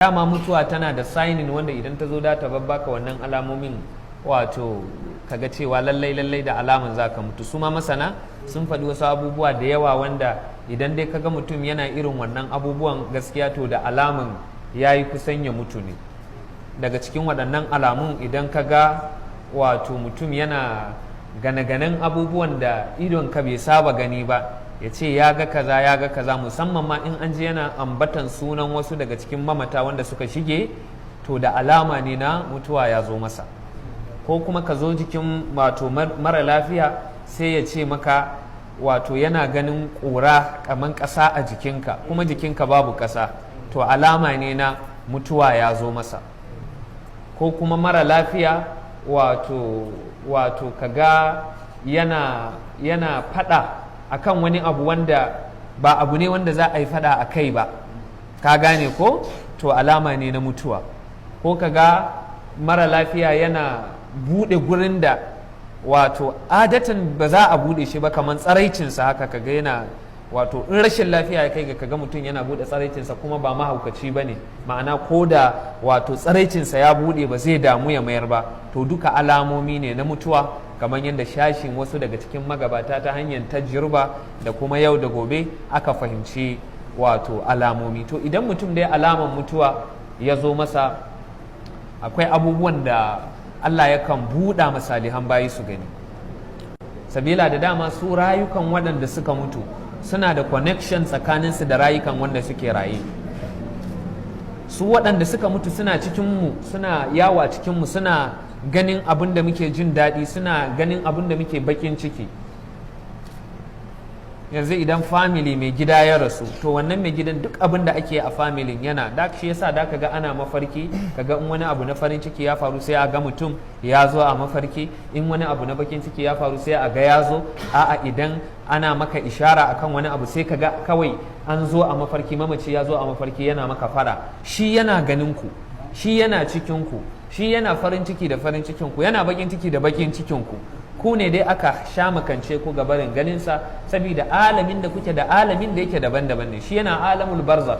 Dama mutuwa tana da signing wanda idan ta zo da ta babbaka wannan alamomin, wato kaga cewa lallai lallai da alaman za ka mutu. Su ma masana sun faɗi wasu abubuwa da yawa wanda idan dai kaga mutum yana irin wannan abubuwan, gaskiya to da alaman ya yi kusan ya mutu ne. Daga cikin waɗannan alamun, idan ka ga wato mutum yana gane-ganen abubuwan da idon ka bai saba gani ba, ya ce ya ga kaza, ya ga kaza, musamman ma in an ji yana ambatan sunan wasu daga cikin mamata wanda suka shige, to da alama ne na mutuwa ya zo masa. Ko kuma ka zo jikin wato mara lafiya, sai ya ce maka wato yana ganin ƙura kaman ƙasa a jikinka, kuma jikinka babu ƙasa, to alama ne na mutuwa ya zo masa. Ko kuma mara lafiya wato kaga yana fada akan wani abu wanda ba abu ne wanda za a yi fada a kai ba, ka gane ko? To alama ne na mutuwa. Ko kaga mara lafiya yana buɗe gurin da wato adatan ba za a buɗe shi ba, kamar tsaraicinsa haka, kaga yana wato in rashin lafiya ya kai ga kaga mutum yana buɗe tsaraicinsa, kuma ba mahaukaci ba ne, ma'ana ko da wato tsaraicinsa ya buɗe ba zai damu ya mayar ba, to duka alamomi ne na mutuwa, kamar yadda shashin wasu daga cikin magabata ta hanyar tajirba da kuma yau da gobe aka fahimci wato alamomi. To idan mutum dai alaman mutuwa ya zo masa, akwai abubuwan da Allah yakan buɗa masalihan bayi su gani, sabila da dama su rayukan waɗanda suka mutu suna da connection tsakaninsu da rayukan wanda suke raye. Su waɗanda suka mutu suna cikinmu, suna yawa cikinmu, suna ganin abin da muke jin daɗi, suna ganin abin da muke baƙin ciki. Yanzu idan family mai gida ya rasu, to wannan mai gidan duk abin da ake a familin yana da shi. Yasa da ka ga ana mafarki, kaga in wani abu na farin ciki ya faru sai a ga mutum ya zo a mafarki, in wani abu na bakin ciki ya faru sai a ga ya zo. A'a, idan ana maka ishara akan wani abu, sai ka ga kawai an zo a mafarki, mamaci ya zo a mafarki yana maka fara. Shi yana ganin ku, shi yana cikin ku, shi yana farin ciki da farin cikin ku, yana bakin ciki da bakin cikin ku. Ku ne dai aka sha makance ku ga barin ganinsa, saboda alamin da kuke da alamin da yake daban-daban ne. Shi yana alamul barzakh,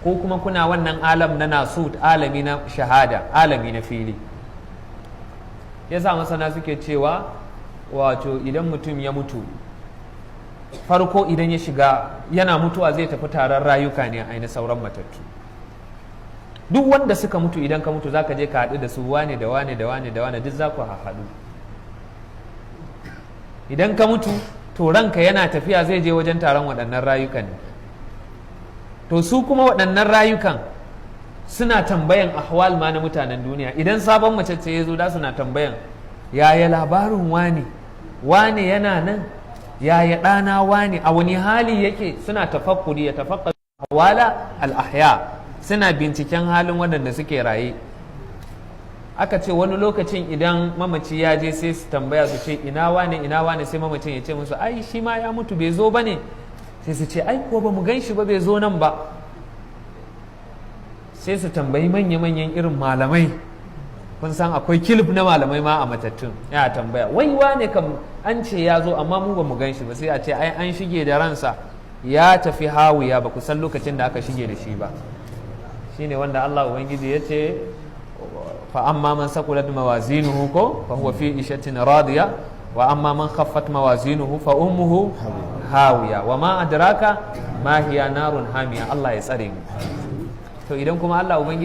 ko kuma kuna wannan alam na nasut, alami na shahada, alami na fili. Yasa masana suke cewa wato idan mutum ya mutu, farko idan ya shiga, yana mutuwa zai tafi taron rayuka ne a sauran matattu, duk wanda suka mutu. Idan ka mutu, zaka je ka haɗu da su, wane da wane da wane da wane, duk za ku haɗu. Idan ka mutu, to ranka yana tafiya zai je wajen taron waɗannan rayukan ne. To su kuma waɗannan rayukan suna tambayan ahwal ma na mutanen duniya. Idan sabon mace ce ya zo da, suna tambayan, "Yaya labarin wane? Wane yana nan? Yaya ɗana wane? A wani hali yake?" Suna tafakkuri, ya tafakka ahwala al-ahya, suna binciken halin waɗanda suke raye. Aka ce wani lokacin idan mamaci ya je, sai su tambaya su ce, "Ina wane? Ina wane?" Sai mamacin ya ce musu, "Ai shi ma ya mutu, bai zo ba ne." Sai su ce, "Ai ko ba mu gan shi ba, bai zo nan ba." Sai su tambayi manya-manyan irin malamai, kun san akwai kilif na malamai ma a matattun, ya tambaya, "Wai wane kam an ce ya zo, amma mu ba mu gan shi ba." Sai a ce, "Ai an shige da ransa, ya tafi hawiya, ba ku san lokacin da aka shige da shi ba." Shine wanda Allah Ubangiji ya ce, fa amma man saqulat mawazinuhu ko fa huwa fi ishatin radiya, wa amma man khaffat mawazinuhu fa ummuhu hawiya, wa ma adraka ma hiya, narun hamiya. Allah ya tsare mu. To idan kuma Allah Ubangiji